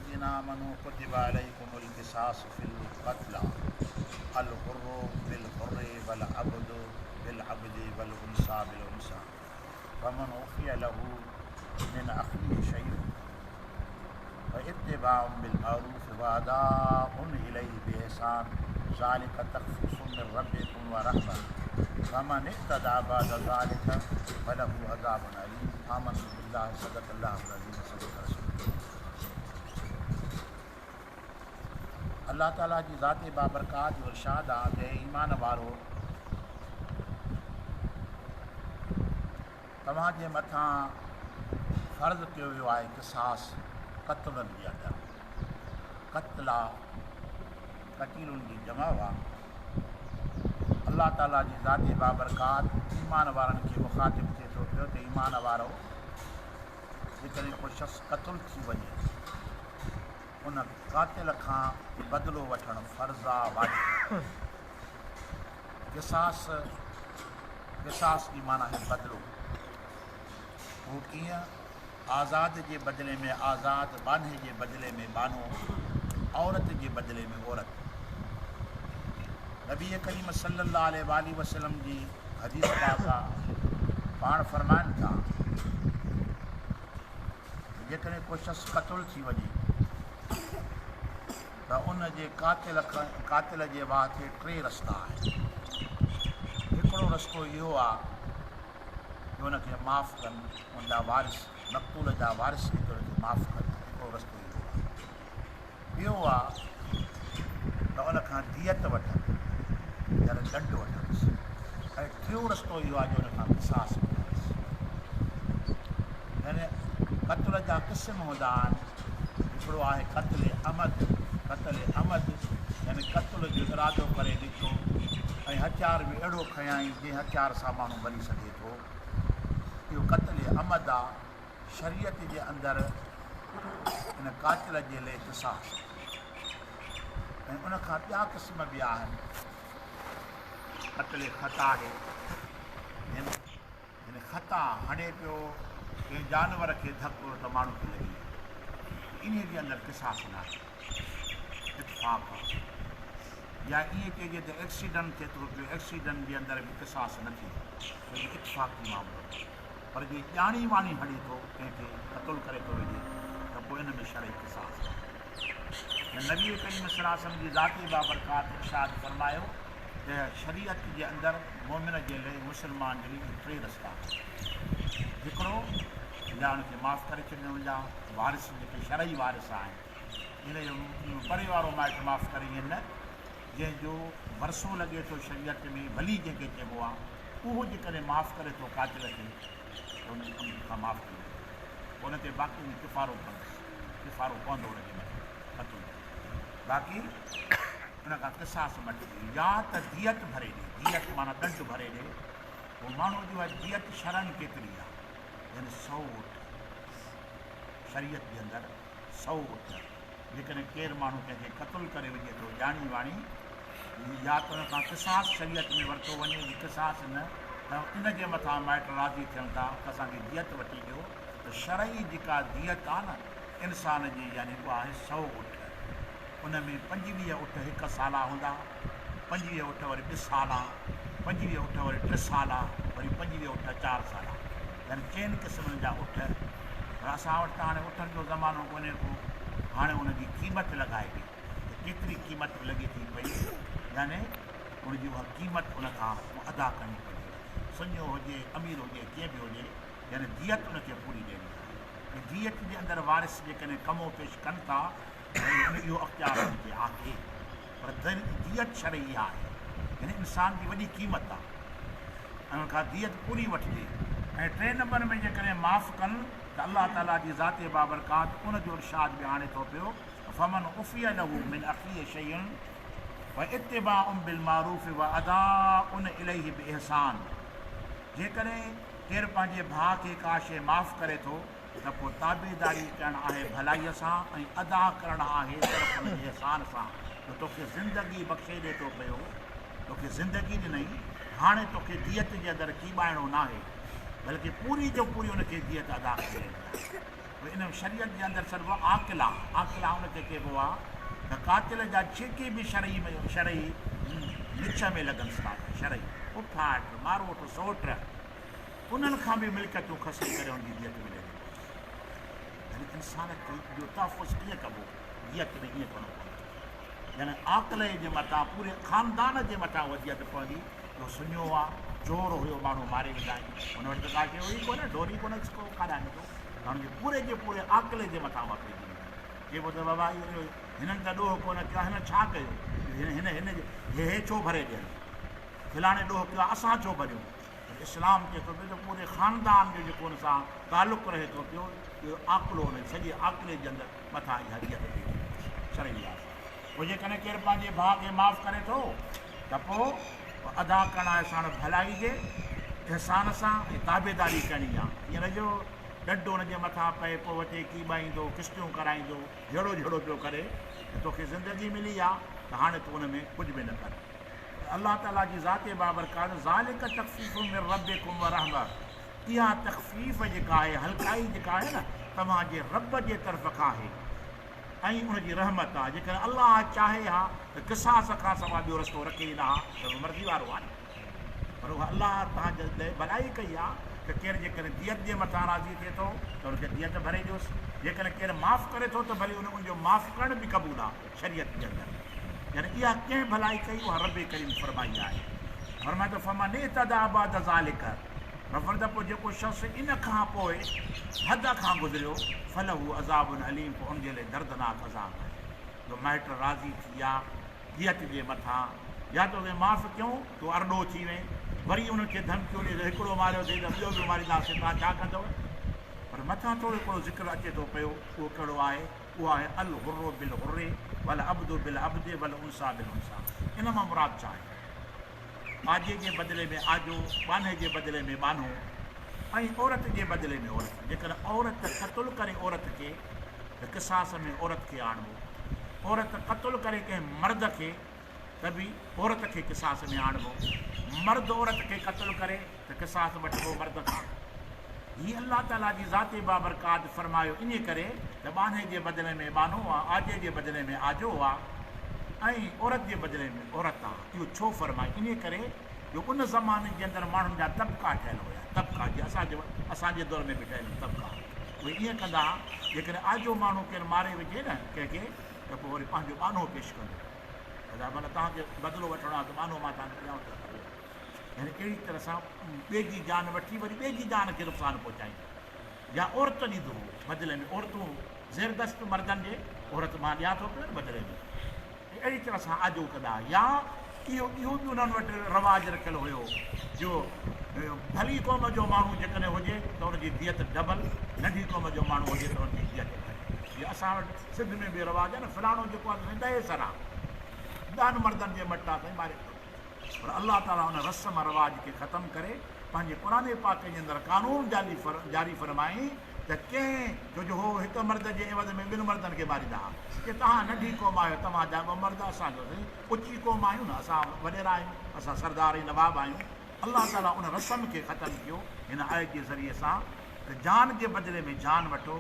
الذين آمنوا كتب عليكم القصاص في القتلى الحر بالحر والعبد بالعبد والانثى بالانثى فمن عفي له من اخيه شيء فاتباع بالمعروف واداء اليه باحسان ذلك تخفيف من ربكم ورحمه فمن اعتدى بعد ذلك فله عذاب اليم آمنت بالله صدق الله العظيم صدق رسول الله تعالي جي ذات بابرڪات جو ارشاد آ ته ايمان وارو توهان جي مٿان فرض ڪيو ويو آهي قصاص قتلن جي اندر قتلا قتيلن جي جمع هئا الله تعالي جي ذات بابرڪات ايمان وارن کي مخاطب ٿئي ٿو پيو ته ايمان وارو جيڪڏهن ڪو شخص قتل ٿي وڃي ان قاتل کان بدلو وٺڻ فرض آ واجب قصاص، قصاص جي معنيٰ آهي بدلو. هو ڪيئن؟ آزاد جي بدلي ۾ آزاد، ٻانهي جي بدلي ۾ ٻانهو، عورت جي بدلي ۾ عورت. نبي ڪريم صلي الله عليه واٰله وسلم جي حديث پاڪ آ، پاڻ فرمائن ٿا ته جيڪڏهن ڪو شخص قتل ٿي وڃي ته ان جي قاتل کان قاتل جي واهه تي ٽي رستا آهن. هڪڙو رستو اهو آهي جو ان کي معاف ڪن، ان جا وارث، مقتول جا وارث جيڪي ان کي معاف ڪن، هڪڙو رستو اهو آهي. ٻيو آهي ته ان کان ديت وٺن يعني ڏنڊ وٺنس ۽ ٽيون رستو اهو آهي جو ان کان قصاص وٺنس. يعني قتل جا قسم هوندا آهن. هڪڙو آهي قتل عمد، قتل عمد يعني قتل جو ارادو ڪري نڪتو ۽ هٿيار به اهڙو کنيائين جنهن هٿيار سان ماڻهو مري سگهي ٿو. اهو قتل عمد آ. شريعت جي اندر ان قاتل جي لئه قصاص ۽ ان کان ٻيا قسم به آهن. قتل خطا آهي. يعني خطا هڻي پيو ڪنهن جانور کي ڌڪ ته ماڻهو کي لڳي ويو ته انهيء جي اندر قصاص ناهي، اتفاق آهي. يا ائين چئجي ته ايڪسيڊنٽ ٿئي ٿو پيو، ايڪسيڊنٽ جي اندر به قصاص نه ٿيندو، ڇو جو اتفاقي معاملو آهي. پر جي ڄاڻي واڻي هڻي ٿو ڪنهن کي قتل ڪري ٿو وجهي ته پوء ان ۾ شرعي قصاص آهي. ۽ نبي ڪريم صلي الله عليه وسلم جي ذات بابرڪات ارشاد فرمايو ته شريعت جي اندر مؤمن جي لئه، مسلمان جي لئه اهي ٽي رستا آهن. هڪڙو يا ان کي معاف ڪري ڇڏڻ ان جا وارث جيڪي شرعي وارث آهن ان جو پري وارو مائٽ معاف ڪري ائين نه جنهن جو ورثو لڳي ٿو شريعت ۾ ولي جنهن کي چئبو آهي اهو جيڪڏهن معاف ڪري ٿو قاتل کي ته ان کان معاف ٿي وڃي پوء ان تي باقي ڪفارو پوندس ڪفارو پوندو ان جي مٿان قتل جو باقي ان کان قصاص وٺجي يا ته ديت ڀري ڏي، ديت معنيٰ ڏنڊ ڀري ڏي، پوء ماڻهوء جي اها ديت شرعاً ڪيتري آهي؟ يعني سئو اٺ، شريعت جي اندر سئو اٺ، جيڪڏهن ڪير ماڻهو ڪنهن کي قتل ڪري وجهي ٿو ڄاڻي واڻي يا ته ان کان قصاص شريعت ۾ ورتو وڃي، جي قصاص نه ته ان جي مٿان مائٽ راضي ٿين ٿا ته اسان کي ديت وٺي ڏيو ته شرعي جيڪا ديت آهي نه انسان جي يعني اها آهي سئو اٺ. ان ۾ 25 اٺ هڪ سالا هوندا، 25 اٺ وري ٻه سالا، 25 اٺ وري ٽه سالا، وري 25 اٺ چار سالا. يعني چئن قسمن جا اٺ. پر اسان وٽ ته هاڻي اٺن جو زمانو ڪونهي ڪو. هاڻي ان جي قيمت لڳائبي ته ڪيتري قيمت لڳي ٿي پئي. يعني ان جي اها قيمت ان کان ادا ڪرڻي پوندي ان کي. سڃو هجي، امير هجي، ڪيئن به هجي، يعني ديت ان کي پوري ڏيڻي آهي. ۽ ديت جي اندر وارث جيڪڏهن ڪم و پيش ڪن ٿا ته اهو اختيار انهن کي آهي پر ديت شرعي اها آهي يعني انسان جي وڏي قيمت آهي ۽ ان کان ديت پوري وٺجي ۽ ٽئين نمبر ۾ جيڪڏهن معاف ڪن ته الله تعاليٰ جي ذات بابرڪات ان جو ارشاد به آڻي ٿو پيو فمن عفي له من اخيه شيء فاتباع بالمعروف واداء اليه باحسان جيڪڏهن ڪير پنهنجي ڀاء کي ڪا شيء معاف ڪري ٿو ته پوء تابعداري ڪرڻ آهي ڀلائيء سان ۽ ادا ڪرڻ آهي طرف ان جي احسان سان جو توکي زندگي بخشي ڏي ٿو پيو، توکي زندگي ڏنئي، هاڻي توکي ديت جي اندر ڪيٻائڻو ناهي، بلڪه پوري جو پوري ان کي ديت ادا ڪري ڏيڻي آهي. پوء ان شريعت جي اندر سڏبو آهي عاقله. عاقله ان کي چئبو آهي ته قاتل جا جيڪي به شرعي شرعي نڇ ۾ لڳنس ٿا پيا، شرعي پڦاٽ، ماروٽ، سوٽ، انهن کان به ملڪيتون کسي ڪري ان جي ديت ملي ٿي پوي. يعني انسان کي جو تحفظ ڪيئن ڪبو؟ ديت ۾ ائين ڪرڻو پوندو. يعني عاقلي جي مٿان پوري خاندان جي مٿان اها ديت پوندي جو سڃو آ، چور هيو، ماڻهو ماري وڌائين، ان وٽ ته ڪا شيء هئي ڪونه، ڍور ئي ڪونه ڪو کاڏا نڪتو ته هن جي پوري جي پوري عاقلي جي مٿان اها پئجي ويندي. چئبو ته بابا اهو هنن ته ڏوهه ڪونه ڪيو آهي، هنن ڇا ڪيو جو هن هن هي هي ڇو ڀري ڏين؟ فلاڻي ڏوهه ڪيو آهي، اسان ڇو ڀريون؟ پر اسلام چئي ٿو پيو ته پوري خاندان جو جيڪو ان سان تعلق رهي ٿو پيو، اهو عاقلو ان سڄي عاقلي جي اندر مٿان اها ديت پئجي ويندي. شرعي لحاظ سان پوء جيڪڏهن ڪير پنهنجي ڀاء کي معاف ڪري ٿو ته پوء ادا ڪرڻ آهي ساڻ ڀلائي جي احسان سان ۽ تابعداري ڪرڻي آهي. ائين نه جو ڏڍ ان جي مٿان پئي پوء وتي ڪيٻائيندو، قسطيون ڪرائيندو، جهيڙو جهيڙو پيو ڪري ته توکي زندگي ملي آهي ته هاڻي تون ان ۾ ڪجهه به نه ڪر. ته الله تعاليٰ جي ذات بابرڪات ذلڪ تخفيف من ربڪم ورحمة اها تخفيف جيڪا آهي، هلڪائي جيڪا آهي نه، توهان جي رب جي طرف کان آهي ۽ ان جي رحمت آهي، جيڪڏهن الله چاهي ها ته قصاص کان سواء ٻيو رستو رکي ئي نه ها، رب مرضي وارو آهي نه، پر اها الله توهان جي لاء ڀلائي ڪئي آهي ته ڪير جيڪڏهن ديت جي مٿان راضي ٿئي ٿو ته ان کي ديت ڀري ڏيوس، جيڪڏهن ڪير معاف ڪري ٿو ته ڀلي ان جو معاف ڪرڻ به قبول آهي شريعت جي اندر، يعني اها ڪنهن ڀلائي ڪئي اها رب ڪريم فرمائي آهي، فرمائي ٿو فمن اعتديٰ بعد ذلک رفرد پوء جيڪو شخص ان کان پوء حد کان گذريو، فله عذاب اليم پوء ان جي لاء دردناڪ عذاب آهي. جو مائٽ راضي ٿي ويا ديت جي مٿان، يا توکي معاف ڪيون، تون ارڏو ٿي وئين، وري انهن کي ڌمڪيون ڏي ته هڪڙو ماريو اٿئي ته ٻيو به مارينداسين، توهان ڇا ڪندؤ؟ پر مٿان ٿورو هڪڙو ذڪر اچي ٿو پيو، اهو ڪهڙو آهي؟ اهو آهي الحر بالحر والعبد بالعبد والانثيٰ بالانثيٰ ان مان مراد ڇا آهي؟ آجي جي بدلي ۾ آجو، ٻانهي جي بدلي ۾ ٻانهو ۽ عورت جي بدلي ۾ عورت. جيڪڏهن عورت قتل ڪري عورت کي ته قصاص ۾ عورت کي آڻبو. عورت قتل ڪري ڪنهن مرد کي ته به عورت کي قصاص ۾ آڻبو. مرد عورت کي قتل ڪري ته قصاص وٺبو مرد کان. هي الله تعاليٰ جي ذات بابرڪات فرمايو انهيء ڪري ته ٻانهي جي بدلي ۾ ٻانهو آ، آجي جي بدلي ۾ آجو آ ۽ عورت جي بدلي ۾ عورت آ. اهو ڇو فرمايو؟ انهيء ڪري جو ان زماني جي اندر ماڻهن جا طبقا ٺهيل هيا، طبقا جيئن اسان جي اسان جي دور ۾ به ٺهيل آهن طبقا. اهي ائين ڪندا ها، جيڪڏهن آجو ماڻهو ڪير ماري وجهي نه ڪنهن کي ته پوء وري پنهنجو ٻانهو پيش ڪندو. ادا ڀلا توهان کي بدلو وٺڻو آهي ته ٻانهو مان توهان کي ڏيانو ٿو. يعني اهڙي طرح سان ٻئي جي جان وٺي وري ٻئي جي جان کي نقصان پهچائيندو يا عورت ڏيندو هو بدلي ۾ عورتون زيردست مردن جي عورت مان ڏيان ٿو پيو نه بدلي ۾ اهڙي طرح سان آجو ڪندا يا اهو اهو به انهن وٽ رواج رکيل هيو جو ڀلي قوم جو ماڻهو جيڪڏهن هجي ته ان جي ديت ڊبل ننڍي قوم جو ماڻهو هجي ته ان جي ديت گهٽ جيئن اسان وٽ سنڌ ۾ به رواج آهي نه فلاڻو جيڪو آهي سائين ڏهي سر آهي ڏهن مردن جي مٽ آهي سائين ماري پر الله تعاليٰ ان رسم رواج کي ختم ڪري پنهنجي قرآن پاڪ جي اندر قانون جاري فرمائين ته ڪنهن ڇو جو هو هڪ مرد جي عيوض ۾ ٻن مردن کي ماريندا ها چي توهان ننڍي قوم آهيو توهان جا ٻه مرد اسان جو سائين اچي قوم آهيون نه اسان وڏيرا آهيون اسان سردار ۽ نواب آهيون الله تعاليٰ ان رسم کي ختم ڪيو هن آيت جي ذريعي سان ته جان جي بدلي ۾ جان وٺو،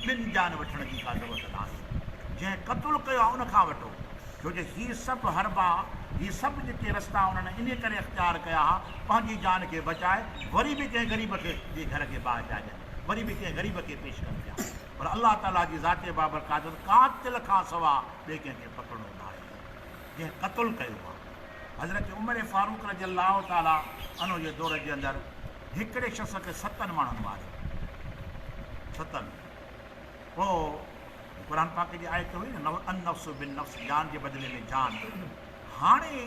ٻن جان وٺڻ جي ڪا ضرورت ناهي. جنهن قتل ڪيو آهي ان کان وٺو، ڇو جو هي سڀ حربا، هي سڀ جيڪي رستا انهن انهيء ڪري اختيار ڪيا ها، پنهنجي جان کي بچائي وري به ڪنهن غريب کي جي گهر کي باهه پيا ڏين، وري به ڪنهن غريب کي پيش ڪن پيا. پر الله تعاليٰ جي ذات بابرڪات قاتل کان سوا ٻئي ڪنهن کي پڪڙڻو ناهي، جنهن قتل ڪيو آهي. حضرت عمر فاروق رضي الله تعاليٰ عنه جي دور جي اندر هڪڙي شخص کي ستن ماڻهن ماريو. ستن. پوء قرآن پاڪ جي آيت هئي نه النفس بالنفس جان جي بدلي ۾ جان. هاڻي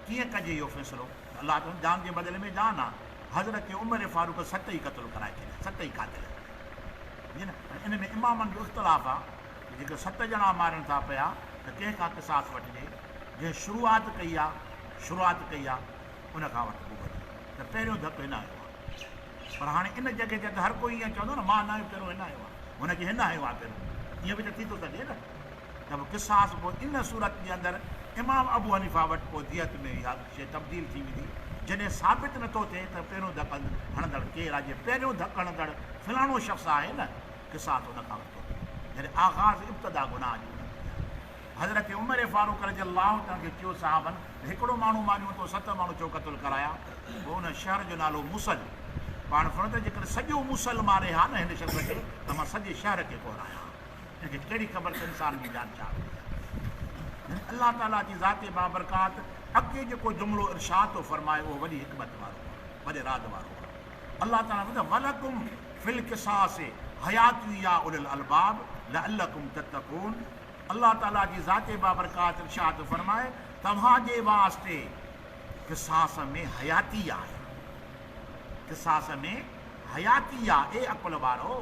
ڪيئن ڪجي اهو فيصلو؟ الله چون جان جي بدلي ۾ جان آ. حضرت عمر فاروق ست ئي قتل ڪرائي ڇڏيا، ست ئي قاتل. سمجهي نه؟ هاڻي ان ۾ امامن جو اختلاف آ ته جيڪي ست ڄڻا مارين ٿا پيا ته ڪنهن کان قصاص وٺجي؟ جنهن شروعات ڪئي آ، شروعات ڪئي آ، ان کان وٺبو بدلو ته پهريون ڌڪ هن هنيو آهي. پر هاڻي ان جڳهه تي ته هر ڪوئي ائين چوندو نه مان نه آهيان پهريون هن هنيو آهي، هن کي هن هنيو آهي پهريون، ائين به ته ٿي ٿو سگهي نه ته پوء قصاص پوء ان صورت جي اندر امام ابو حنيفه وٽ پوء ديت ۾ اها شيء تبديل ٿي ويندي جڏهن ثابت نه ٿو ٿئي ته پهريون ڌڪ هڻندڙ ڪير آهي، جي پهريون ڌڪ هڻندڙ فلاڻو شخص آهي نه. قصاص ان کان ورتو ويو. يعني آغاز ابتدا گناهه جي ان ۾ ٿي آهي. حضرت عمر فاروق رضي الله تعالٰي کي چيو صحابن ته هڪڙو ماڻهو ماريون تو ست ماڻهو ڇو قتل ڪرايا؟ پوء ان شهر جو نالو موصل پاڻ فرمايو ته جيڪڏهن سڄو موصل ماري ها نه هن شخص کي ته مان سڄي شهر کي ڪورايان ها. هن کي ڪهڙي خبر ته انسان جي جان ڇا هوندي آهي. يعني الله تعالٰي جي ذات بابرڪات اڳتي جيڪو جملو ارشاد ٿو فرمائي اهو وڏي حڪمت وارو آهي، وڏي راز وارو آهي. الله تعالٰي فرمائي ٿو ولڪم في القصاص حيات يا اولي الالباب لعلڪم تتقون الله تعالٰي جي ذات بابرڪات ارشاد ٿو فرمائي توهان جي واسطي قصاص ۾ حياتي آهي، قصاص ۾ حياتي آهي، اي عقل وارؤ!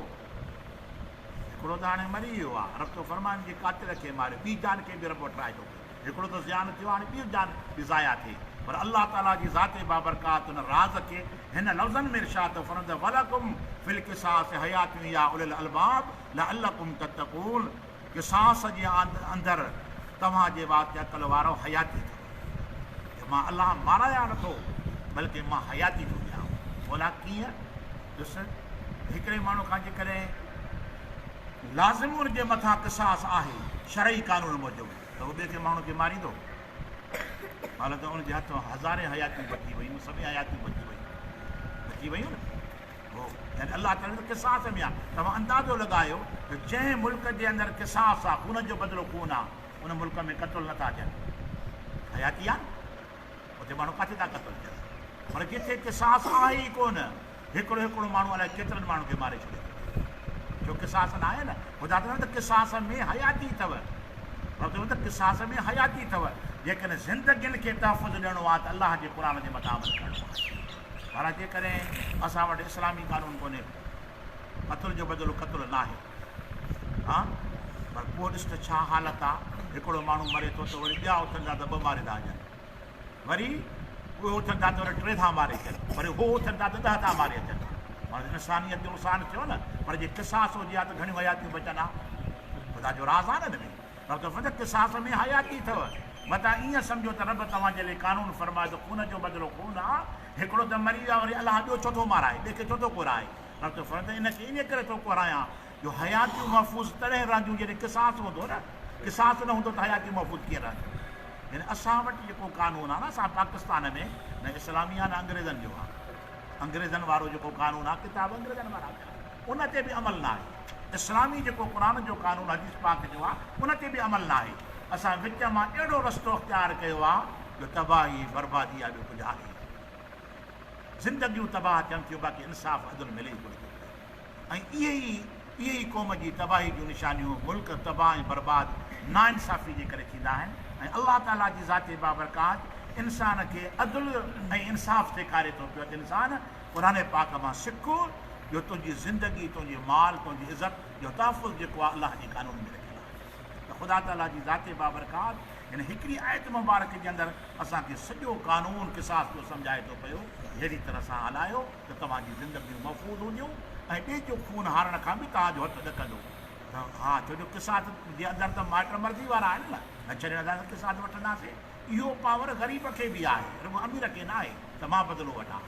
هڪڙو ته هاڻي مري ويو آهي، رب ٿو فرمائي ان جي قاتل کي ماريو، ٻي جان کي به رب وٺرائي ٿو پيو، هڪڙو ته زيان ٿيو هاڻي ٻي جان به ضايع ٿئي، پر الله تعاليٰ جي ذات بابرڪات ان راز کي هن لفظن ۾ ارشاد ٿو فرمائي ته ولڪم في القصاص حيات يا اولي الالباب لعلڪم تتقون قصاص جي اندر توهان جي واسطي عقل وارؤ حياتي اٿو، جو مان الله مارايان نٿو بلڪه مان حياتي ٿو ڏيان. مولا ڪيئن؟ ڏس هڪڙي ماڻهو کان جيڪڏهن لازم ان جي مٿان قصاص آهي شرعي قانون موجب ته هو ٻئي ڪنهن ماڻهو کي ماريندو؟ حالانڪه ان جي هٿ هزارين حياتيون بچي ويون، سوين حياتيون بچي ويون، بچي ويون نه؟ هو يعني الله تعالي ته قصاص ۾ آ توهان اندازو لڳايو ته جنهن ملڪ جي اندر قصاص آ خون جو بدلو خون آ ان ملڪ ۾ قتل نٿا ٿين حياتي آ نه اتي ماڻهو ڪاٿي ٿا قتل ٿين پر جتي قصاص آهي ئي ڪونه هڪڙو هڪڙو ماڻهو الائي ڪيترن ماڻهن کي ماري ڇڏي ٿو ڇو قصاص نه آهي نه خدا تعالي ته قصاص ۾ حياتي اٿو رب چوي ته قصاص ۾ حياتي اٿو جيڪڏهن زندگين کي تحفظ ڏيڻو آ ته الله جي قرآن جي مٿان عمل ڪرڻو آهي ڀلا جيڪڏهن اسان وٽ اسلامي قانون ڪونهي ڪو، قتل جو بدلو قتل ناهي ها پر پوء ڏس ته ڇا حالت آ، هڪڙو ماڻهو مري ٿو ته وري ٻيا اٿن ٿا ته ٻه ماري ٿا اچن، وري اهي اٿن ٿا ته وري ٽي ٿا ماري اچن، وري هو اٿن ٿا ته ڏهه ٿا ماري اچن. معنيٰ انسانيت جو نقصان ٿيو نه، پر جي قصاص هجي ها ته گهڻيون حياتيون بچن ها. خدا جو راز آ نه ان ۾. رب ٿو فرمائي ته قصاص ۾ حياتي اٿو. متان ائين سمجهو ته رب توهان جي لئي قانون فرمايو ته خون جو بدلو خون آ، هڪڙو ته مري ويو آ وري الله ٻيو ڇو ٿو مارائي، ٻئي کي ڇو ٿو ڪهرائي؟ رب ٿو فرمائي ته ان کي انهيء ڪري ٿو ڪهرايان جو حياتيون محفوظ تڏهن رهنديون جڏهن قصاص هوندو نه، قصاص نه هوندو ته حياتيون محفوظ ڪيئن رهنديون؟ يعني اسان وٽ جيڪو قانون آ نه اسان پاڪستان ۾ نه اسلامي آ نه انگريزن جو آ، انگريزن وارو جيڪو قانون آ ڪتاب انگريزن وارا پيا ان تي به عمل ناهي. اسلامي جيڪو قرآن جو قانون حديث پاڪ جو آ ان تي به عمل ناهي. اسان وچ مان اهڙو رستو اختيار ڪيو آ جو تباهي ۽ بربادي آ ٻيو ڪجهه آهي ئي ڪونه. زندگيون تباهه ٿين ٿيون باقي انصاف عدل ملي ئي ڪونه ٿو پيو. ۽ اهي ئي اهي ئي قوم جي تباهي جون نشانيون ملڪ تباهه ۽ برباد ناانصافي جي ڪري ٿيندا آهن ۽ الله تعالي جي ذات بابرڪات انسان کي عدل ۽ انصاف سيکاري ٿو پيو ته انسان قرآن پاڪ مان سک جو تنهنجي زندگي، تنهنجي مال، تنهنجي عزت جو تحفظ جيڪو آهي الله جي قانون ۾ رکيل آهي ته خدا تعاليٰ جي ذات بابرڪات هن هڪڙي آيت مبارڪ جي اندر اسان کي سڄو قانون قصاص جو سمجهائي ٿو پيو ههڙي طرح سان هلايو ته توهان جي زندگيون محفوظ هونديون ۽ ٻئي جو خون هارڻ کان به توهان جو هٿ ڏڪندو ته ها ڇو جو قصاص جي اندر ته مائٽ مرضي وارا آهن نه نه ڇڏينداسين قصاص وٺنداسين اهو پاور غريب کي به آهي، رڳو امير کي ناهي ته مان بدلو وٺان،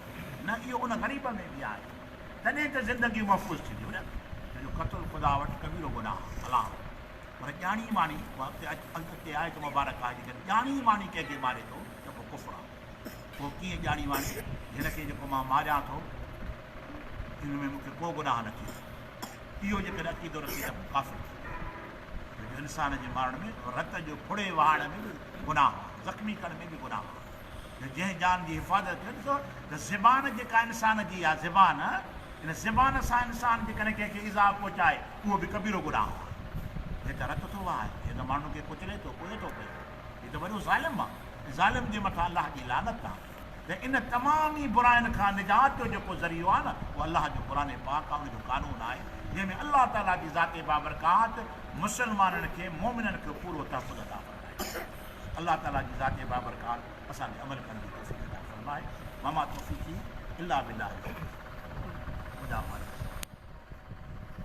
نه اهو ان غريب ۾ به آهي، تڏهن ته زندگي محفوظ ٿينديون نه، ڇو جو قتل خدا وٽ ڪبيرو گناهه آهي، الله وٽ، پر ڄاڻي واڻي، اها اڳتي آيت مبارڪ آهي، جيڪڏهن ڄاڻي واڻي ڪنهن کي ماري ٿو ته پوء ڪفر آهي، پوء ڪيئن ڄاڻي واڻي، هن کي جيڪو مان ماريان ٿو ان ۾ مون کي ڪو گناهه نه ٿيندو، اهو جيڪڏهن عقيدو رکي ته پوء ڪافر ٿي ويو. ڇو جو انسان جي مارڻ ۾ رت جو ڦڙي وهائڻ ۾ به گناهه آهي، زخمي ڪرڻ ۾ به گناهه آهي. جو جنهن جان جي حفاظت ڪيو ڏسو ته زبان جيڪا انسان جي آهي زبان ان زبان سان انسان جيڪڏهن ڪنهن کي ايذاء پهچائي اهو به ڪبيرو گناهه آهي. هي ته رت ٿو وهائي، هي ته ماڻهن کي ڪچلي ٿو، ڪوهي ٿو پيو، هي ته وڏو ظالم آهي ۽ ظالم جي مٿان الله جي لعنت آهي. ته ان تمام ئي براين کان نجات جو جيڪو ذريعو آهي نه اهو الله جو قرآن پاڪ آهي ان جو قانون آهي جنهن ۾ الله تعاليٰ جي ذات بابرڪات مسلمانن کي مؤمنن کي پورو تحفظ عطا فرمائي ٿو. الله تعاليٰ جي ذات بابرڪات اسان کي عمل ڪرڻ جي توفيق عطا فرمائي. وما توفيقي الا بالله العلي العظيم. منهنجا مالڪ.